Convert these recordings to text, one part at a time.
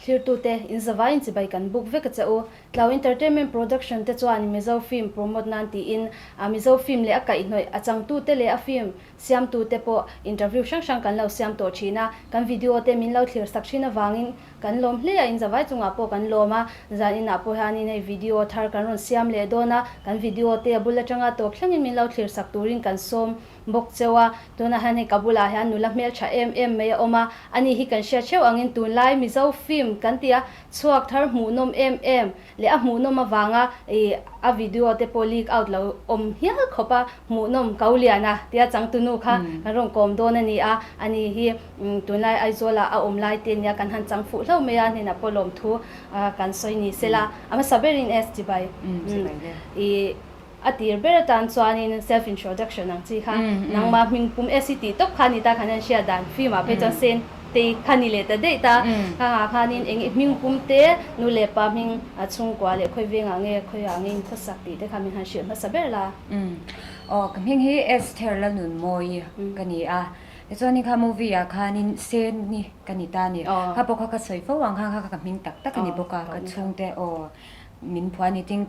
Thlirtute, in zavaiin chibai kan buk vek a che u. Tlau Entertainment Production te chuan Mizo film promote nan tiin a Mizo film leh a kaihhnawih a changtute leh a film siamtute pawh interview hrang hrang kan lo siam tawh thin a. Kan video te min lo thlir sak thin avangin kan lawm hle a, in zavai chungah pawh kan lawm a. Zan inah pawh hianin hei video thar kan rawn siam leh dawn a, kan video te a bul atanga tawp thlengin min lo thlir sak turin kan sawm bawk cheu a, tunah hian hei ka bulah hian nula hmeltha em em mai a awm a, ani hi kan hriat hreuh angin tunlai Mizo film kan ti a, chhuak thar hmuhnawm em em leh a hmuhnawm avanga ih a video te pawh leak out lo awm hial khawp a, hmuhnawm kau lian a tia changtunu kha kan rawn kawm dawn a ni a, ani hi tunlai Aizawla a awm lai te nia kan han chang fuh hlauh mai a, hnenah pawh lawmthu kan sawi ni sela, a hmasa berin SG bai ih. A tir ber atan chuanin self introduction ang chi kha nangmah hming pum e si tih tawp kha ni ta khan an hriat dan film ah phei chuan sen te kha ni leh ta daih ta kha ah khanin eng hming pum te nu leh pa hming a chhungkua leh khawi vengah nge khawi ah nge in khawsak tih te kha min han hrilh hmasa ber la. Aw ka hming hi Esther Lalnunmawii ka ni a, tichuanin kha movie ah khanin sen ni ka ni ta a ni, kha pawh kha ka sawi fo ang khan kha ka hming tak tak a ni bawk a, ka chhungte aw min phuah a ni ting.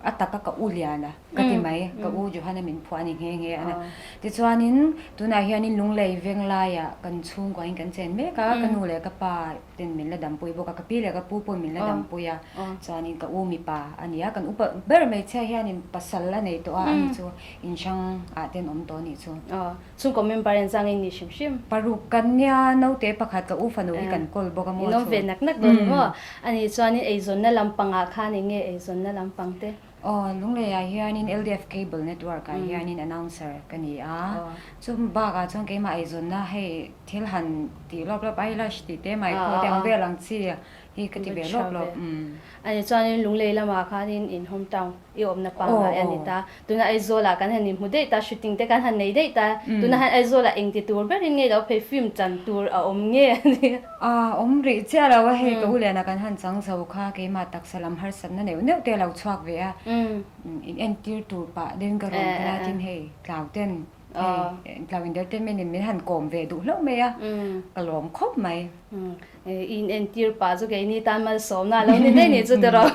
A taka ka u lian a ka ti mai, ka u Johana min phuah a ni nghe nghe a. Tichuanin tunah hianin Lunglei veng laiah kan chhungkuain kan chen mek a, ka nu leh ka pa ten min la dampui bawk a, ka pi leh ka pu pawhin min la dampui a, chuanin ka u mipa a ni a, kan upa ber hmeichhia hianin pasal a nei tawh a, ani chu inhrang ah ten awm tawh a nih chu. Chhungkaw member in zang in ni hrim hrim. Paruk kan nia, naute pakhat ka u fanu hi kan kawl bawk a maw chu. In awm ve nak nak dawn ni maw? Ani chuanin eizawnna lampangah khan eng nge eizawnna lampang te? Aw, Lungleiah hianin LDF Cable Network ah hianin announcer ka ni a. Chu bakah chuan keimah eizawnna hei thil han tih lawp lawp eyelash tih te mai khaw te ang vel ang chi hi ka ti ve lawp lawp. Ani chuanin Lunglei lamah khanin in hometown i awmna pangngai a ni ta. Tuna Aizawlah kan han inhmu daih ta, shooting te kan han nei daih ta. Tuna han Aizawlah engti tur berin nge lo phei film chan tur a awm nge a ni. A awm rih chiah lo a, hei ka u liana kan han chang zo kha keimah taksa lam harsatna neuh neuh te a lo chhuak ve a, in entir tur pah deuhin ka rawn kal a, tin hei tlau ten hei tlau entertainment in min han kawm ve duh hlauh mai a, ka lawm khawp mai. In entir pah chu keini tan malsawmna a lo ni daih nih chu tiraw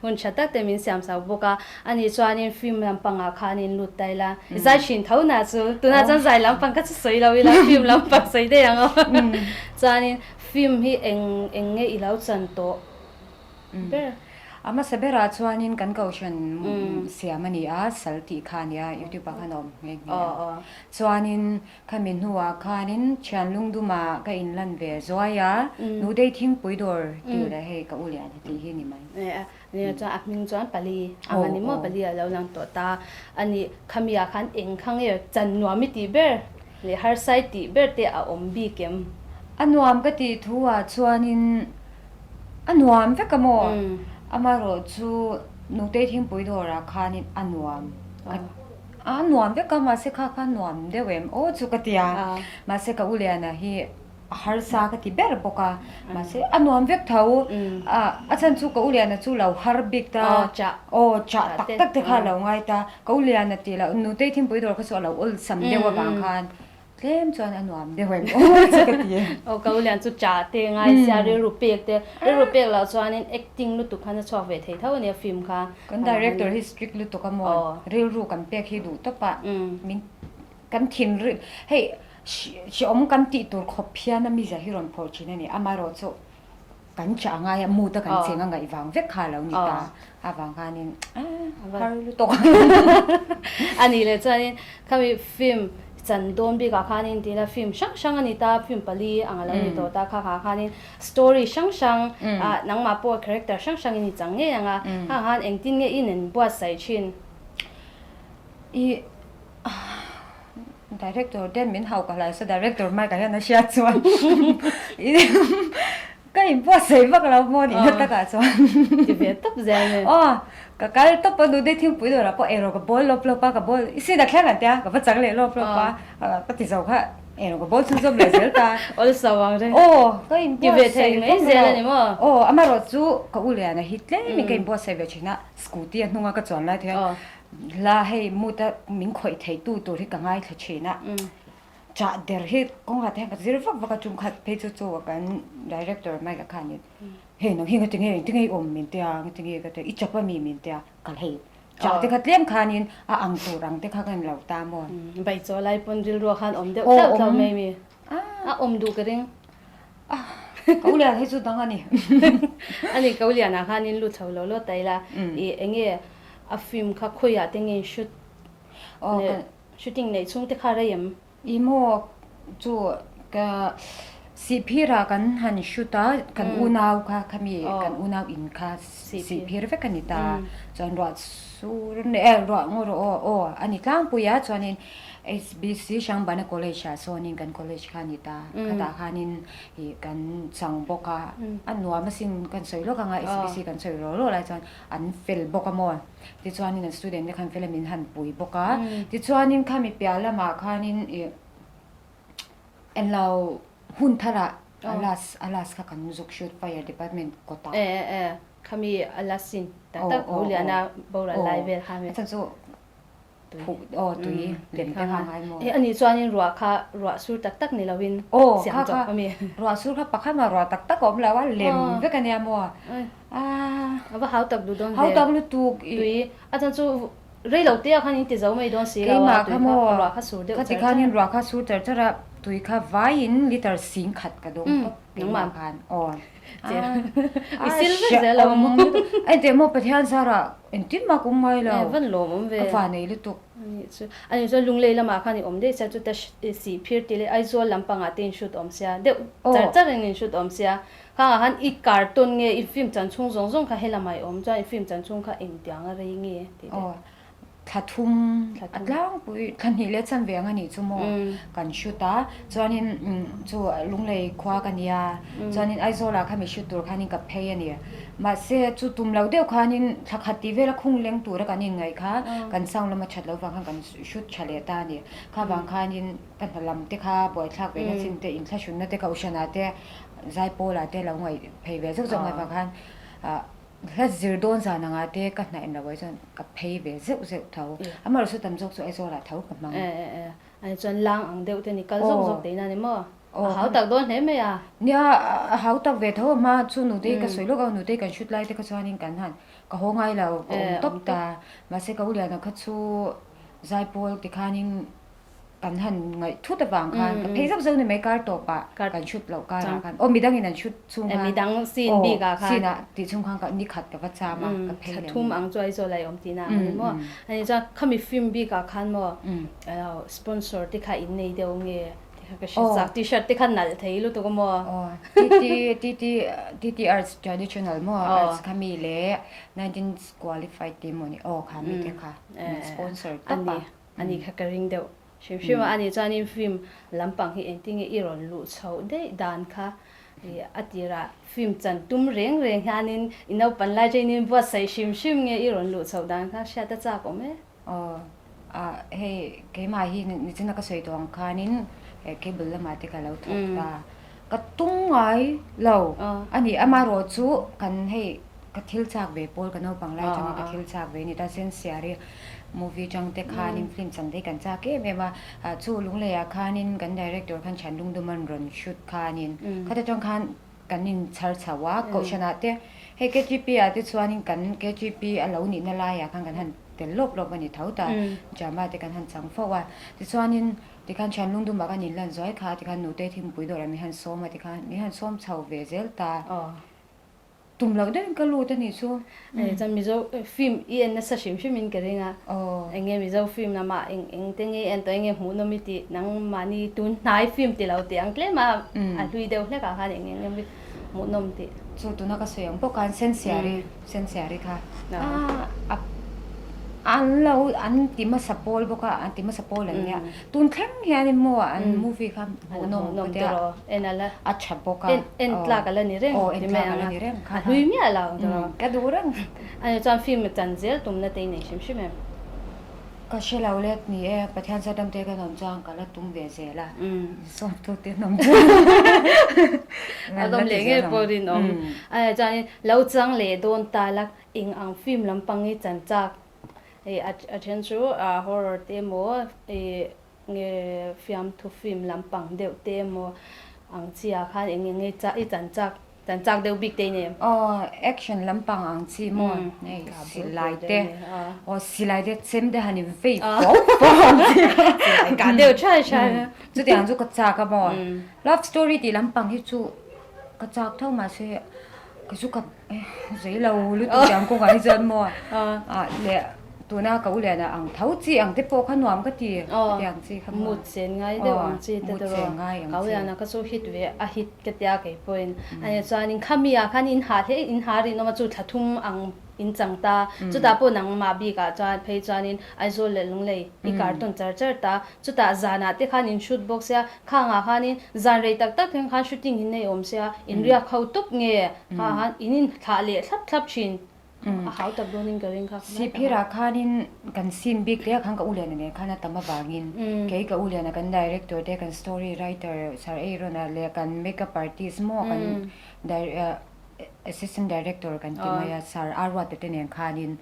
hun tha tak te min siam sak bawk a, ani chuanin film lampangah khanin lut ta ila zai thin tho na chu tunah chuan zai lampang kha chu sawi lo ila film lampang sawi daih ang aw chuanin film hi eng eng nge i lo chan tawh ber. A hmasa berah chuanin kan kohhran siam a ni a, sal tih kha a nia, youtube ah khan a awm nghe nghe a, chuanin Khami hnuah khanin Thianlungdumah ka inlan ve zuai a, Nudei thingpui dawr tih leh hei ka u lian hi tih hi ni mai. Nia chuan a hming chuan Pali ang a ni maw, Pali a lo lang tawh ta a ni. Khami ah khan eng kha nge chan nuam i tih ber leh harsa i tih ber te a awm bik em? A nuam ka tih thu ah chuanin a nuam vek a maw? Amaherawhchu Nutei thingpui dawrah khanin a nuam ka A nuam vek a, mahse kha kha nuam deuh em aw chu ka ti a, mahse ka u Liana hi a harsa ka ti ber bawk a, mahse a nuam vek tho, a chhan chu ka u Liana chu lo har bik ta, aw chah tak tak te kha a lo ngai ta, ka u Liana tih loh Nutei Thingpui dawr kha chu a lo awlsam deuh avang khan Tlem chuan a nuam deuh em aw chu ka ti. Aw ka u lian chu cha te ngai sia rilru pek te rilru pek loh chuanin acting lutuk khan a chhuak ve thei tho a nia film kha. Kan director hi strict lutuk a maw rilru kan pek hi duh tawp a min kan thin ri hei hreawm kan tih tur khawp hian a mizia hi rawn phawrh thin a ni amaherawh chu kan chah ngai a mood a kan cheng a ngaih vang vek kha a lo ni ta avang khanin har lutuk. A nih leh chuanin khami film chan dawn bikah khanin tina film hrang hrang a ni ta film pali ang a lo ni tawh ta kha kha khanin story hrang hrang ah nangmah pawh character hrang hrangin i chang ngei ang a kha khan engtin nge i nen buatsaih thin? I Director ten min hau ka hlai sa director mai ka hian a hriat chuan ka in buatsaih vak lo maw nihna takah chuan ti ve tawp zel nge aw ka kal tawp a nute thingpui dawrah pawh eirawh ka bawl lawp lawp a ka bawl i sin a thleng an tia ka va chang leh lawp lawp a ka ti zo kha eirawh ka bawl chhunzawm leh zel ta awl so ang reng aw ka in ti ve thei mai zel a ni maw aw amaherawhchu ka u liana hi tlem in ka in buatsaih ve thin a scooty a hnunga ka chuan lai te hian Hla hei mood a min khawih thei tu tur hi ka ngaithla thin a. Chah der hi kawngah te hian ka zir vak vak a, tum khat phei chu chu kan director Mike-a khanin hei nang hi ngatinge engtinge i awm min tia ngatinge ka tia i chap ami min tia ka hei chah te kha tlem khanin a ang tur ang te kha ka ni lo ta maw. Bai chaw lai pawn rilruah khan awm deuh tlauh tlauh mai mi a awm duh ka ring. Ka u lian hi chu dang a ni. Ani ka u lianah khanin lut chho lo lo ta ila i enge a film kha khawiah te nge in shoot Shooting neih chhung te kha rei em? I maw chu ka Sihphirah kan han shoot a, kan unau kha khami kan unau in kha Sihphir vek a ni ta. Chuan ruah sur eh ruah ngaw rawh aw aw a ni tlangpui a chuanin HBC Hrangbana College ah sawnin kan college kha a ni ta. Khatah khanin ih kan chang bawk a, a nuam asin kan sawi lawk ang a HBC kan sawi rawh rawh lai chuan an fel bawk a maw. Tichuanin an student te khan fel a min han pui bawk a. Tichuanin khami piah lamah khanin ih englo hun tharah a last a last kha kan zuk shoot fire department kawtah. E e khami a last scene tak tak Pu Liana boral lai vel kha mi. A chhan chu phuh aw tui lem te kha ngai maw. E ani chuanin ruah kha ruah sur tak tak ni loin siam chawp a mi. Ruah sur kha pakhat mah ruah tak tak a awm lo a lem vek a nia maw. A va hau tak duh dawn ve. Hau tak lutuk i. Tui a chan chu rei lo te ah khan in ti zo mai dawn si lo a, tui kha ruah kha sur deuh char char. Khatikhanin ruah kha sur char char a, tui kha vaiin liter sing khat ka dawng tawp keimah khan. Aw. I sil vek zel lo maw. Ai teh maw Pathian zarah engtin mah ka awm ngai lo. Van lawm awm ve. Ka fa nei lutuk. Anih chu anih chuan Lunglei lamah khan i awm daih sia chuta Sihphir tih leh Aizawl lampangah te in shoot awm sia deuh char char in in shoot awm sia. Khangah khan i cartoon nge i film chan chhung zawng zawng kha helamah i awm chuan i film chan chhung kha engtiang a rei nge tih te. Aw, thla thum a tlangpui, thla hnih leh chan ve ang a nih chu maw kan shoot a, chuanin chu Lunglei khua ka nia, chuanin Aizawlah kha mi shoot tur khanin ka phei a ni. Mahse chu tum lo deuh khanin thla khat tih vela khung leng tura kan inngaih kha kan sound lama that lo vang khan kan shoot tha leh ta a ni. Kha vang khanin ka hna lam te kha buaithlak ve na chin te, inthlahrunna te, kohhranah te, Zaipawlah te lo ngaih phei ve zeuh zeuh ngai vang khan hla zir dawn zan anga te ka hnaih lo ai chuan ka phei ve zeuh zeuh tho. Amaherawhchu chu tam zawk chu Aizawlah tho ka hmang. E e e, ani chuan lang ang deuh te ni kal zawk zawk tihna ni maw? A hau tak dawn hle mai a. Nia, a hau tak ve tho a hma chu nutei ka sawi lawk a, nutei kan shoot lai te kha chuanin kan han ka haw ngai lo, ka awm tawp ta. Mahse ka u Liana kha chu Zaipawl tikhanin Kan han ngaih thut avang khan ka phei zauh zauh ni mai kar tawpah kan shoot loh karah khan aw midangin an shoot chhung khan midang scene bik ah khan scene ah tih chhung khan ka ni khat ka va cham a ka phei leh thum ang chu Aizawl ah i awm tihna ang ani maw ani chuan khami film bik ah khan maw sponsor te kha in nei deuh nge ti kha ka hre chak t-shirt te kha nalh thei lutuk a maw aw TT TT TT Arts traditional maw arts khami leh 19 qualified te maw ni aw kha mi te kha min sponsor tawp a. Ani kha ka ring deuh hrim hrim a, ani chuanin film lampang hi engtinge i rawn luh chhoh daih dan kha ih a tirah film chan tum reng reng hianin i naupan lai atangin buatsaih hrim hrim nge i rawn luh chhoh dan kha hriat a chak awm e. Aw ah hei keimah hi nichina ka sawi tawh ang khanin cable lamah te ka lo thawk ta, ka tum ngai lo a ni, amaherawh chu kan hei Ka thil chak ve pawl ka naupang lai atanga ka thil chak ve ni ta Sensiari movie chang te khanin film chan te hi kan chak em em a, chu Lungleiah khanin kan director khan Chhanlungduman rawn shoot khanin khata tang khan kan in chhar chho a, Kohhranah te hei KGP ah te chuanin kan KGP a lo nihna laiah khan kan han tel lawp lawp a ni tho ta, drama te kan han chang fo a, tichuanin tikhan Chhanlungdumah khan inlan zuai kha tikhan Nutei Thingpui dawrah min han sawm a tikhan min han sawm chho ve zel ta. Tum loh deuhin ka lut a nih chu. Chuan Mizo film i en nasa hrim hrim in ka ring a. Eng nge Mizo film lamah eng eng te nge i en tawh eng nge hmuhnawm i tih nangmahni tun hnai film ti lo tih ang tlem a a hlui deuh hlek ah khan eng eng nge hmuhnawm tih. Chu tuna ka sawi ang bawk khan Sensiari Sensiari kha a an lo an ti hmasa pawl bawk a an ti hmasa pawl an nia. Tun thleng hianin maw an movie kha hmuhnawm ka tia a tha bawk a. En tlak a la ni reng ti mai ang a, a hlui miah lo ang tawh. Ka duh reng. Ani chuan film chan zel tumna te i nei hrim hrim em? Ka hre lo let ni e, Pathian Sadam te kan awm chuan ka la tum ve zel a, sawmtu te an awm chuan A awm leh ngei pawh rinawm. Ani chuanin lo chang leh dawn ta la eng ang film lampang hi chan chak Hei a then chu horror te emaw ih Nge fiamthu film lampang deuh te emaw ang chi ah khan eng eng nge i chan chak chan chak deuh bik te i nei em? Aw action lampang ang chi maw hei silai te aw silai te chem te han in vei fawk fawk ang chi kha silai kah deuh thai thai a chutiang chu ka chak a maw love story tih lampang hi chu ka chak tho mahse kei chu ka Zei lo lutuk ang kawngah hi chuan maw ah leh tuna ka u liana ang tho chi ang te pawh kha nuam ka ti hetiang chi kha maw Mut chen ngai deuh ang chi te te rawh ka u liana kha chu hit ve a hit ka tia kei pawhin a nih chuanin khami ah khan in ha hle in ha rinawm a chu thla thum ang in chang ta chutah pawh nangmah bikah chuan phei chuanin Aizawl leh Lunglei i kar tawn char char ta chutah zanah te khan in shoot bawk sia Khangah khanin zan rei tak tak thleng khan shooting in nei awm sia, in riak ho tup nge kha khan in in thlah leh thlap thlap thin a hau tak dawnin ka ring kha. Sihphirah khanin kan scene bik hle khan ka u Liana nen khan a tam avangin kei ka u Liana kan director te kan story writer Sir Aaron-a leh kan makeup artist maw kan assistant director kan ti mai a Sir Aruata te nen khanin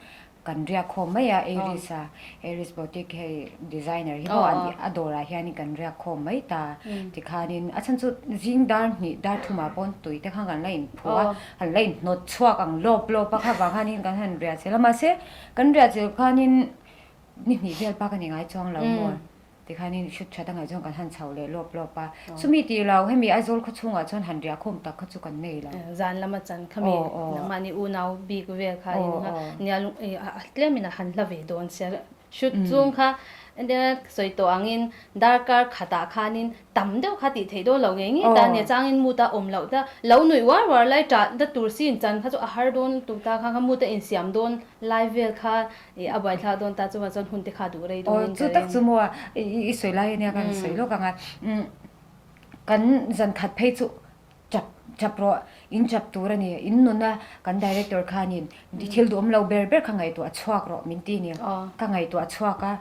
Kan riak khawm mai a, Aries a, Aries boutique hei designer hi maw an a dawrah hianin kan riak khawm mai ta tikhanin a chhan chu zing dar hnih dar thumah pawn tui te khan kan la inphuh a, kan la inhnawt chhuak ang lawp lawp a kha vang khanin kan han riah chilh a mahse kan riah chilh khanin ni hnih vel bak a ni ngai chuang lo maw. Tikhanin hrut that a ngaih chuan kan han chho leh lawp lawp a. Chumi tih lo, hemi Aizawl khaw chhungah chuan han riah khawm tak kha chu kan nei lo. Zan lama chan kha mi nangmahni unau bik vel kha in kha nia tlemin a han hla ve dawn sia. Hrut chung kha sawi tawh angin darkar khatah khanin tam deuh kha tih theih dawn lo ngei ngei ta nia changin mood a awm loh ta lo nuih uar uar lai ṭah na tur si in chan kha chu a har dawn lutuk ta kha kha mood a insiam dawn lai vel kha I a buaithlak dawn ta chuvang chuan hun te kha duh rei dawn in ka ring. Aw chu tak chu maw i sawi lai ania kan sawi lawk ang a. Kan zan khat phei chu chap chap rawh in chap tur a ni. In nuna kan director khanin thil duhawm lo ber ber kha ngaihtuah chhuak rawh min ti ni. Ka ngaihtuah chhuak a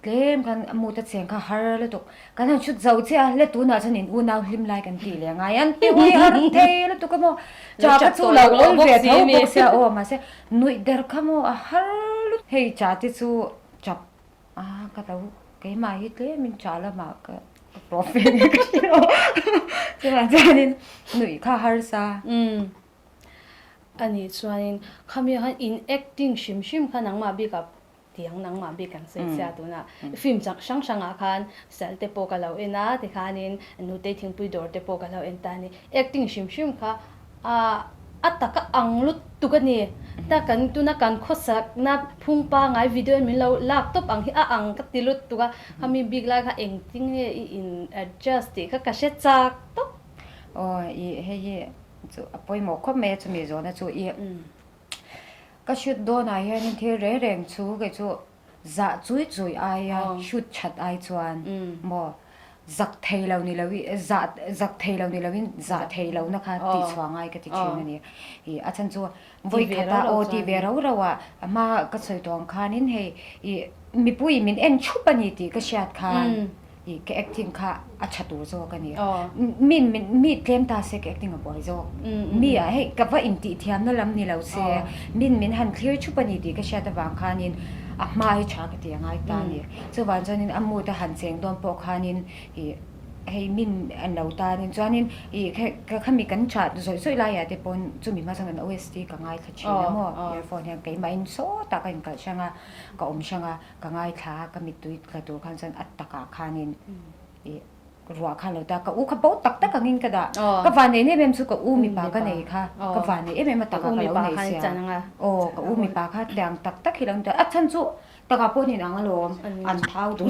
tlem khan a mut a cheng kha har lutuk. Kan han chhut zo chiah a, le tunah chuan in unau hlim lai kan tih leh ngai an ti ui har thei lutuk a maw. Cha kha chu lo awl ve tho bawk sia aw mahse Nuih der kha maw a har lut. Hei cha te chu chap a ka lo keimah hi tlemin cha lamah ka profit nge ka hre lo chuvang chuanin nuih kha harsa. Umm anih chuanin khami khan in acting hrim hrim kha nangmah bikah tiang nangmah bik kan sawi chhia tunah film chang hrang hrangah khan sal te pawh ka lo en a tikhanin nutei thingpui dawr te pawh ka lo en ta a ni acting hrim hrim kha a a taka ang lutuk a ni ta kan tuna kan khawsakna phung pangai video in min lo lak tawp ang hi a ang ka ti lutuk a khami bik lai kha engtin nge i in adjust tih kha ka hre chak tawp. Aw i hei hi chu a pawimawh khawp mai a chumi zawhna chu i Ka shoot dawnah hianin thil reng reng chu kei chu zah chui chui aia shoot that ai chuan maw zak thei lo ni loin zah zak thei lo ni loin zah thei lohna kha tih chhuah ngai ka ti thin a ni. Ih a chhan chu vawi khata aw tih ve rau rau ah a hma ka sawi tawh ang khanin hei ih mipui min en thup a ni tih ka hriat khan Ih ka acting kha a tha tur zawk a ni. Min min mi tlem ta se ka acting a buai zawk. Mi ah hei ka va intih thiamna lam ni lo se min min han thlir thup a ni tih ka hriat avang khanin a hma hi tha ka ti a ngai ta a ni. Chuvang chuanin a mood a han cheng dawn pawh khanin ih hei min an lo tanin chuanin ih ka khami kan tha zawih zawih laiah te pawn chumi hma chuan kan OST ka ngaithla thin a maw earphone hian keimahin sawtah ka inkalh hrang a ka awm hrang a. Ka ngaithla a, ka mittui tla tur khan chuan a takah khanin ih ruah kha lo ta, ka u kha bo tak tak angin ka dah. Ka van nei em em chu ka u mipa ka nei kha, ka van nei em em a takah ka lo nei sia. Aw ka u mipa kha tiang tak tak hi lo ni ta, a chhan chu takah pawh nin ang alawm, an thau dun.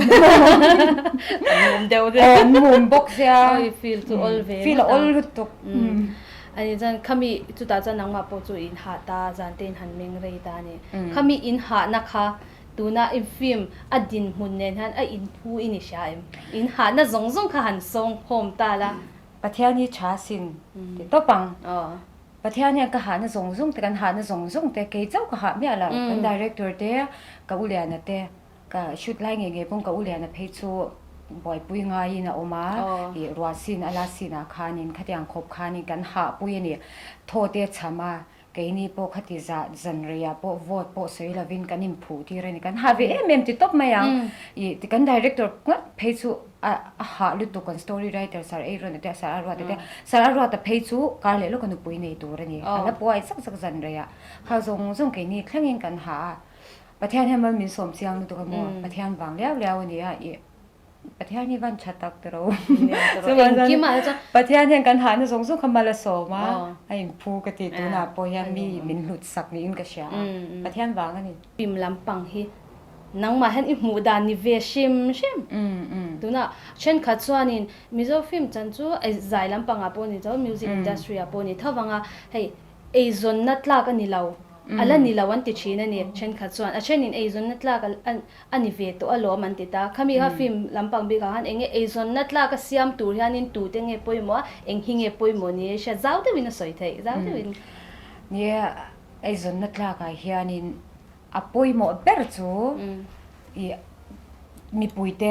An mum deuh deuh. Aw an mum bawk sia. Feel chu awl ve. Feel a awl lutuk. Ani chuan khami chutah chuan nangmah pawh chu in hah ta, zan te in han meng rei ta a ni. Khami in hahna kha Tuna i film a dinhmun nen hian a inphu i ni hria em? In hahna zawng zawng kha han sawng khawm ta la. Pathian hi tha sin ti tawp ang. Pathian hian ka hahna zawng zawng te, kan hahna zawng zawng te, kei chauh ka hah miah lo. Kan director te, ka u Liana te, ka shoot lai ngei ngei pawn ka u Liana phei chu buaipui ngaiin a awm a, ih ruah sin a la sin ah khanin khatiang khawp khanin kan hahpui a ni. Thaw te a cham a. Keini pawh khati zah zan reiah pawh vote pawh sawi lovin kan inphuh tir a ni. Kan hah ve em em ti tawp mai ang. Ih kan director ngat phei chu a a hah lutuk kan story writer Sir Aaron a te Sir Aruata te Sir Aruata phei chu kar leh lawka nupui nei tur a ni. A la puai zak zak zan reiah kha zawng zawng keini thlengin kan hah a. Pathian hian mal min sawm chiang lutuk a maw? Pathian vang liau liau a ni a ih. Pathian hi van tha tak tiro. Pathian hian kan hahna zawng zawng kha mal a sawm a, a inphu ka ti tunah pawh hian mi min hlut sak niin ka hria a, Pathian vang a ni. Pim lampang hi nangmah hian i hmuh dan ni ve hrim hrim. Tunah thenkhat chuanin Mizo film chan chu zai lampangah pawh ni tho, music industry ah pawh ni tho vang a, hei eizawnna tlak a ni lo, a la ni lo an ti thin a ni thenkhat chuan. A thenin eizawnna tlak a ni ve tawh alawm an ti ta. Khami kha film lampang bikah khan eng nge eizawnna tlak a siam tur hianin tute nge pawimawh a, eng hi nge pawimawh ni hria zau deuhin a sawi theih, zau deuhin. Nia, eizawnna tlakah hianin a pawimawh ber chu ih mipuite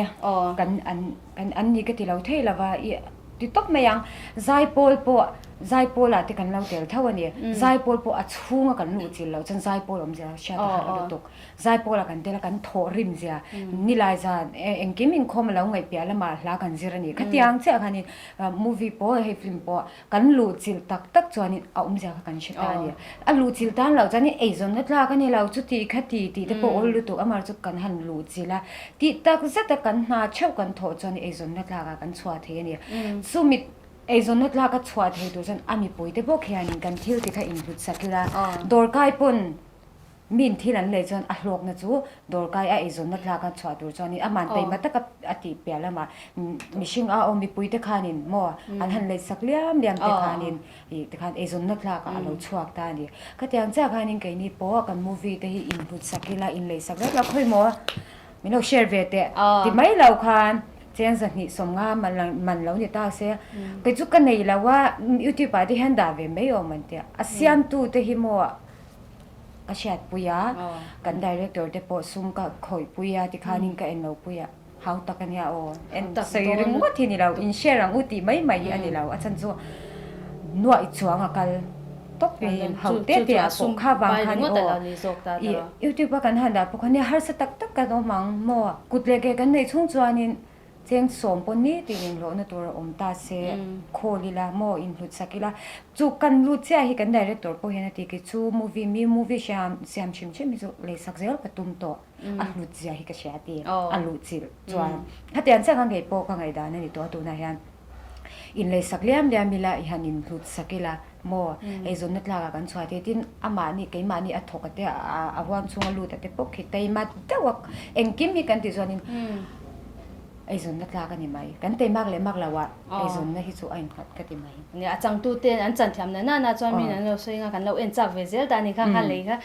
kan an kan an ni ka ti lo thei lova ih ti tawp mai ang. Zaipawl pawh Zaipawlah te kan lo tel tho a ni. Zaipawl pawh a chhunga kan luh chilh loh chuan zaipawl awmzia hriat a harh lutuk. Zaipawlah kan tel a, kan thawh rim zia, nilai zan engkim inkhawm a lo ngaihpiah lamah hla kan zir a ni. Khatiang chiah khanin movie pawh hei film pawh kan luh chilh tak tak chuanin a awmzia kha kan hre ta a ni. A luh chilh tan loh chuanin eizawnna tlak a ni lo, chuti khati tih te pawh awl lutuk amaherawh chu kan han luh chilh a, tih tak zeta kan hna theuh kan thawh chuan eizawnna tlakah kan chhuah thei a ni. Chumi eizawnna tlaka chhuah thei tur chuan a mipuite bawk hianin kan thil ti kha inhlut sak ila, dawrkai pawn Min thil an lei chuan a hlawkna chu dawrkai a eizawnna tlak a chhuah tur chuanin aman taima taka a tih piah lamah mihring a awm mipuite khanin maw an han lei sak liam liam te khanin ih tikhan eizawnna tlakah a lo chhuak ta a ni. Khatiang chiah khanin keini pawh kan movie te hi inhlut sak ila inlei sak vek la khawi maw min lo share ve teh ti mai lo khan cheng 200 sawmnga man lo ni ta se kei chu ka nei lo a youtube ah te hian dah ve mai awm an tia a siamtu te hi maw Ka hriatpui a, kan director te pawh sum ka khawihpui a tikhanin ka en lo pui a, hau tak a nia aw, en sawi ringawt hi a ni lo, in share ang u tih mai mai hi a ni lo, a chhan chu nuaih chuang a kal tawp in hau te te ah pawh kha vang khan aw ih youtube a kan han dah pawh kha nia harsa tak tak kan awm ang maw kut leh ke kan neih chhung chuanin Cheng sawm pawn ni tih inhlawhna tur a awm ta se, call ila maw inhlut sak ila, chu kan lut chiah hi kan director pawh hian a ti ki chu movie mi movie hriam siam hrim hrim hi chu lei sak zel ka tum tawh a hlut zia hi ka hria a ti a luh chilh chuan khatiang chiah khan kei pawh ka ngaihdan a ni tawh a tunah hian inlei sak liam liam ila i han inhlut sak ila maw eizawnna tlakah kan chhuah thei tin amahni keimahni a thawk a te a huam chhunga lut a te pawh khi taima deuh a engkim hi kan tih chuanin eizawnna tlak a ni mai kan teimak leh mak loh ah eizawnna hi chu a innghat ka ti mai. Nia a changtu ten an chan thiam na nana chuan min an lo sawi anga kan lo en chak ve zel ta a ni kha kha lei kha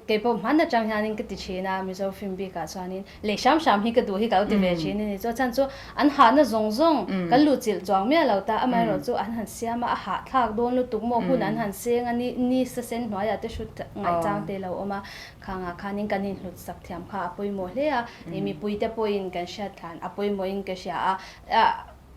kei pawh hman atang hianin ka ti thin a Mizo film bikah chuanin Lei hram hram hi ka duh hi ka lo ti ve thin a ni. Chu a chhan chu an hahna zawng zawng kan luh chilh chuang miah lo ta, amaherawh chu an han siam a, a hahthlak dawn lutuk maw hun an han seng a, ni ni sa sen hnuaiah te hrut ngaihchang te lo awm a, khangah khanin kan inhlut sak thiam kha a pawimawh hle a, mipui te pawhin kan hriat thlan a pawimawhin ka hria a.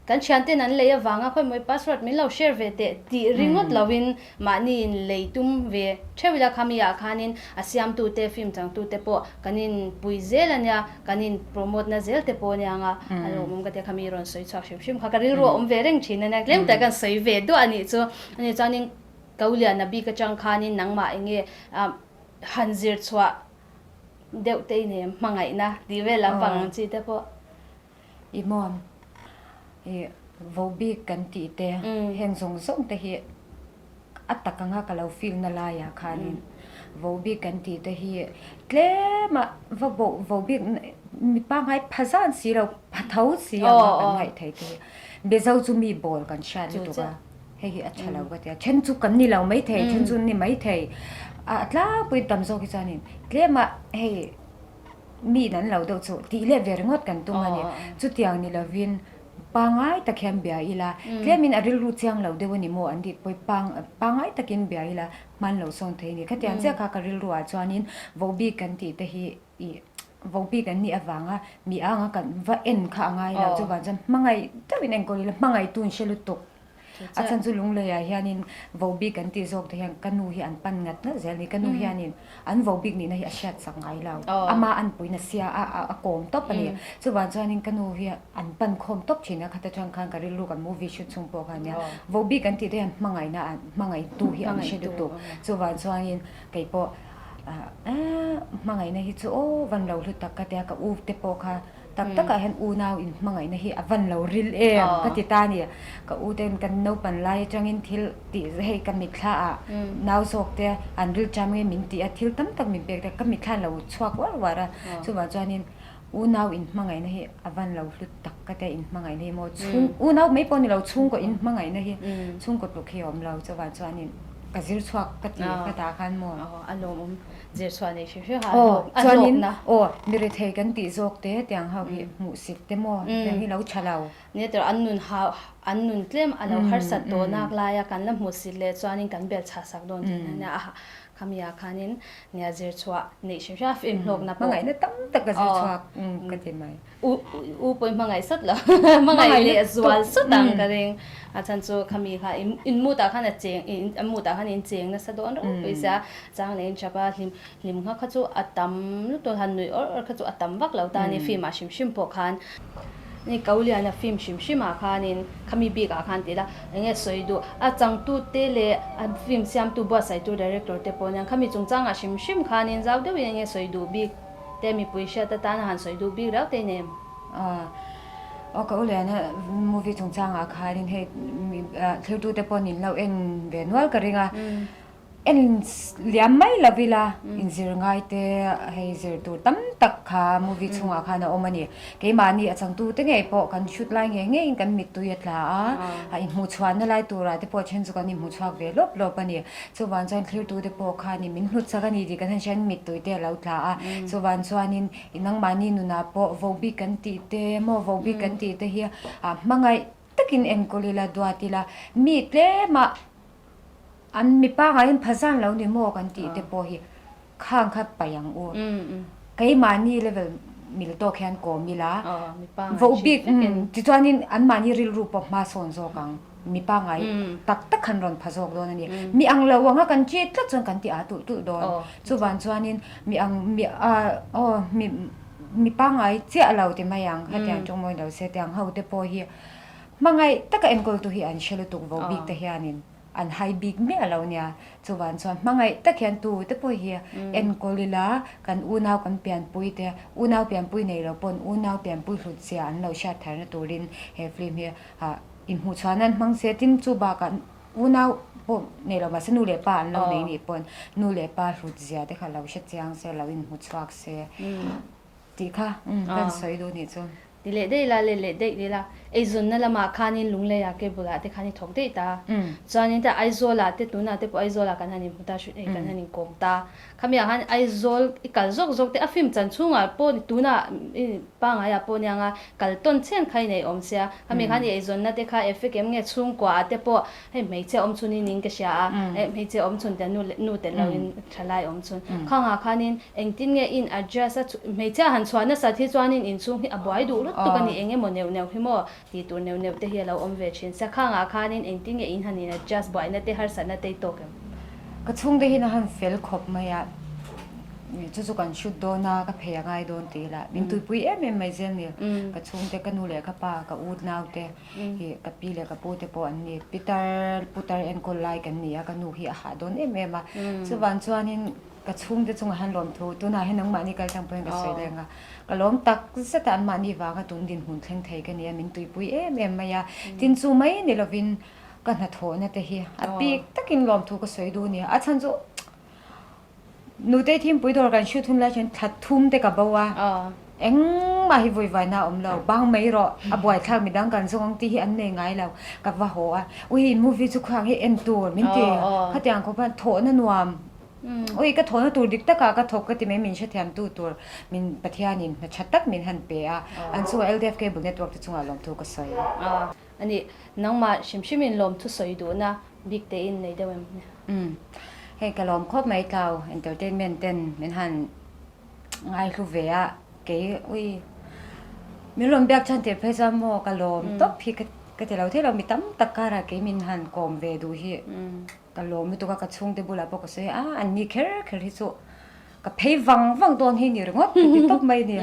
Kan thianten an lei avanga khawimawi password min lo share ve teh tih ringawt loin mahni in lei tum ve theuh ila khami ah khanin a siamtute film changtute pawh kan in pui zel ania kan in promote na zel te pawh ania anga a lo awm ka tia khami rawn sawi chhuak hrim hrim kha ka rilru a awm ve reng thin ania tlem tak an sawi ve duah anih chu ani chuanin Kauliana bik atang khanin nangmah enge han zir chhuah deuh te i nei em hmangaihna tih vel lampang ang chi te pawh. I maw i vo bik kan tih te heng zawng zawng te hi a tak anga ka lo feel na laiah khanin vo bik kan tih te hi tlem a va bo vo bik mi pangngai pha zan si lo pha tho si anga kan ngaih theih te hi Mizo chu mi bawl kan hriat lutuk a hei hi a tha lo ka ti a then chu kan ni lo maithei then chu an ni maithei a tlangpui tam zawk hi chuanin tlem a hei Mi in an lo deuh chu tih leh ve ringawt kan tum a ni. Chutiang ni lovin pangngai tak hian bia ila, tlemin a rilru chiang lo deuh a ni maw an tih pawh hi pangngai takin bia ila hman lo sawn thei a ni. Khatiang chiah kha ka rilruah chuanin vohbik kan tih te hi ih vohbik an nih avanga mi anga kan va en kha a ngai lo. Chuvang chuan hmangaih deuhin enkawl ila hmangaihtu in hre lutuk. A chhan chu Lungleiah hianin vohbik kan tih zawk te hian ka nu hi an pan ngat ngat zel a ni. Ka nu hianin an vohbik nihna hi a hriat sak ngai lo. Ama an puina sia a a kawm tawp a ni. Chuvang chuanin ka nu hi an pan khawm tawp thin a, khata tang khan ka rilru kan movie shoot chhung pawh kha nia. Vohbik kan tih te hian hmangaihna an hmangaihtu hi an hre lutuk. Chuvang chuanin kei pawh hmangaihna hi chu aw van lo hlu tak ka tia ka u te pawh kha Tak takah hian unau inhmangaihna hi a van lo ril em ka ti ta a ni. Ka u ten kan naupan lai atangin thil tih hei ka mitthla ah nau zawk te an ril ṭam nge min tih a, thil tam tak min pek te ka mitthla an lo chhuak uar uar a. Chuvang chuanin unau inhmangaihna hi a van lo hlut tak ka tia inhmangaihna hi maw chhung unau mai pawh ni lo chhungkaw inhmangaihna hi chhungkaw tluk hi a awm lo. Chuvang chuanin ka zir chhuak ka ti ka ta khan maw. A lawmawm. Zir chhuah nei hrim hrim ha a hlawkna. Aw mirethei kan tih zawk te tiang ho hi hmuhsit te maw tiang hi lo tha lo. Nia tawrh an nun ha an nun tlem a lo harsat tawh nak laia kan la hmuhsit leh chuanin kan bel chhah sak dawn tih na nia a khami ah khanin nia zir chhuah neih hrim hrim a fim hlawkna pawh. Hmangaihna tam tak a zir chhuak ka ti mai. U u pawhin hmangaih sat lo hmangaih leh zual sat ang ka ring a chhan chu khami kha in in mood ah khan a cheng in a mood ah khan in cheng nasa dawn reuh pawh sia chang leh in chap a hlim hlim kha kha chu a tam lutuk han nuih awrh awrh kha chu a tam vak lo ta a ni film ah hrim hrim pawh khan ni ko lian a film hrim hrim ah khanin khami bik ah khan tih ila eng nge sawi duh a changtu te leh a film siamtu buatsaihtu director te pawh nia khami chungchang ah hrim hrim khanin zau deuhin eng nge sawi duh bik Te mipui hriat atan a han sawi duh bik reuh te nem. Aw ka u lian a movie chungchangah khanin hei thiltu te pawh nin lo en ve nual ka ring a, en liam mai lo ila inzir ngai te hei zir tur tam tak kha movie chhungah khan a awm a ni. Keimahni a changtu te ngei pawh kan shoot lai ngei ngeiin kan mittui a tla a, a inhmuhchhuahna lai turah te pawh then chu kan inhmuchhuak ve lawp lawp a ni. Chuvang chuan thlirtute pawh khanin min hnut chak a ni tih kan han hriat mittui te a lo tla a. Chuvang chuanin i nangmahni nunah pawh vohbik kan tih te maw vohbik kan tih te hi ah hmangaih takin enkawl ila duat ila mi tlemah an mi pangaiin phazan lo ni maw kan tih te pawh hi Khang kha paih ang u. Keimahni level mil tawk hian kawm ila, voh bik tichuanin anmahni rilru pawh hma sawn zawk ang. Mi pangngai tak tak khan rawn pha zawk dawn a ni. Mi ang lo anga kan ṭit tlat chuan kan ti aa tulh tulh dawn. Chuvan chuanin mi ang mi aw mi mi pangngai chiah lo ti mai ang hetiang tawng mawi lo se tiang ho te pawh hi hmangaih taka enkawltu hi an hre lutuk voh bik te hianin. An hai bik miah lo nia. Chuvan chuan hmangaih tak hian tu te pawh hi enkawl ila kan unau kan pianpui te, unau pianpui nei lo pawn unau pianpui hlut zia an lo hriat tharna turin he film hi inhmuhchhuahna an hmang se. Tin, chu bakah unau pawh nei lo mahse nu leh pa an lo nei nih pawn nu leh pa hlut zia te kha lo hre chiang se, lo inhmuchhuak se tih kha kan sawi duh nih chu. Ti leh daih la, let leh daih ni la. Eizawnna lamah khanin Lungleiah cable ah te khan i thawk daih ta. Chuanin te Aizawlah te tunah te pawh Aizawlah kan han inhmu ta, hei kan han inkawm ta. Khamiah khan Aizawl i kal zawk zawk te a film chan chhungah pawh tunah i pangaiah pawh nia nga kal tawn chen kha i nei awm sia. Khamiah khan i eizawnna te kha effect em nge chhungkua ah te pawh hei hmeichhia awm chhun in in ka hria a, hmeichhia awm chhun tia nu leh nu tel loin thalai awm chhun. Khangah khanin Engtin nge in adjust a, hmeichhia han chhuah nasat hi chuanin inchhung hi a buai duh lutuk a ni, eng emaw neuh neuh hi maw tih tur neuh neuh te hi a lo awm ve thin. Sakhangah khanin engtin nge in han in adjust buaina te harsatna te i tawk em? Ka chhungte hian a han fel khawp mai a, chu chu kan shoot dawn a, ka phei a ngai dawn tih ila min tuipui em em mai zel ni. Ka chhungte, ka nu leh ka pa, ka u naute hi ka pi leh ka pu te pawh an ni. Pitar putar enkawl lai kan ni a, ka nu hi a hah dawn em em a. Chuvang chuanin Ka chhungte chungah hian lawmthu tunah hian nangmahni kal tlang pawhin ka sawi leng a, ka lawm tak zet a, anmahni vanga tun dinhmun thleng thei ka ni a, min tuipui em em mai a, tin chu mai ni lovin ka hnathawhna te hi a bik takin lawmthu ka sawi duh a ni. A chhan chu Nutei Thimpui dawr kan shoot hun lai chuan thla thum te ka bo a, Engmah hi vawivaina a awm lo, bang mai rawh, a buaithlak midang kan zawng ang tih hi an nei ngai lo, ka va haw a, ui movie chu khuang hi en tur min ti, khatiang khawp hian thawhna nuam, ui ka thawhna tur dik takah ka thawk ka ti mai min hrethiam tu tur min Pathianin hna tha tak min han pe a, an chungah LDF Cable Network te chungah lawmthu ka sawi. A ni, nangmah hrim hrimin lawmthu sawi duhna bik tein nei deuh em? Umm, hei ka lawm khawp mai Tlau Entertainment ten min han Ngai hlu ve a, kei ui min rawn biak chhan tir phei chuan maw ka lawm tawp hi ka. Ka ti lo thei lo, mi tam tak karah kei min han kawm ve duh hi ka lawm lutuk a, ka chhungte bulah pawh ka sawi a, an ni kher kher hi chu ka phei vang vang dawn hi ni ringawt ka ti tawp mai a ni.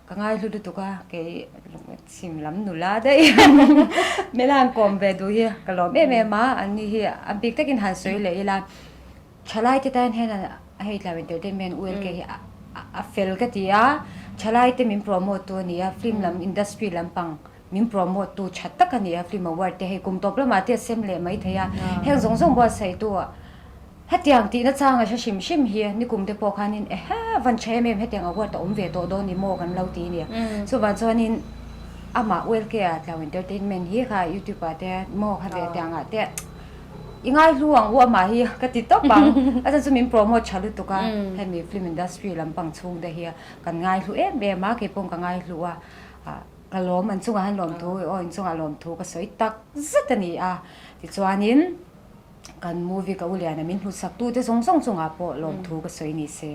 Ka ngaihlu lutuk a, kei chhim lam nula daih min han kawm ve duh hi ka lawm em em a, an ni hi a bik takin han sawi leh ila. Thalai te tan hian hei Tlau Entertainment ULK hi a fel ka ti a, thalai te min promote tu a ni a, film lam industry lampang min promote tu tha tak a ni a, film award te hei kum tawp lamah te a sem leh mai thei a, heng zawng zawng buatsaih tu hetiang tihna changa hre hrim hrim hi nikum te pawh khanin ehe van tha em em hetiang award a awm ve tawh dawn ni maw kan lo ti a ni. Chuvang chuanin amah ULK a Tlau Entertainment hi kha youtube ah te maw kha ve tiangah te I ngaihlu ang u amah hi ka ti tawp ang. A chhan chu min promote tha lutuk a, hemi film industry lampang chhung te hi kan ngaihlu em em a, keipawh ka ngaihlu a, ka lawm an chungah hian lawmthu aw in chungah lawmthu ka sawi tak zet a ni a. Tichuanin kan movie ka u Liana min hlutsak tute zawng zawng chungah pawh lawmthu ka sawi ni se.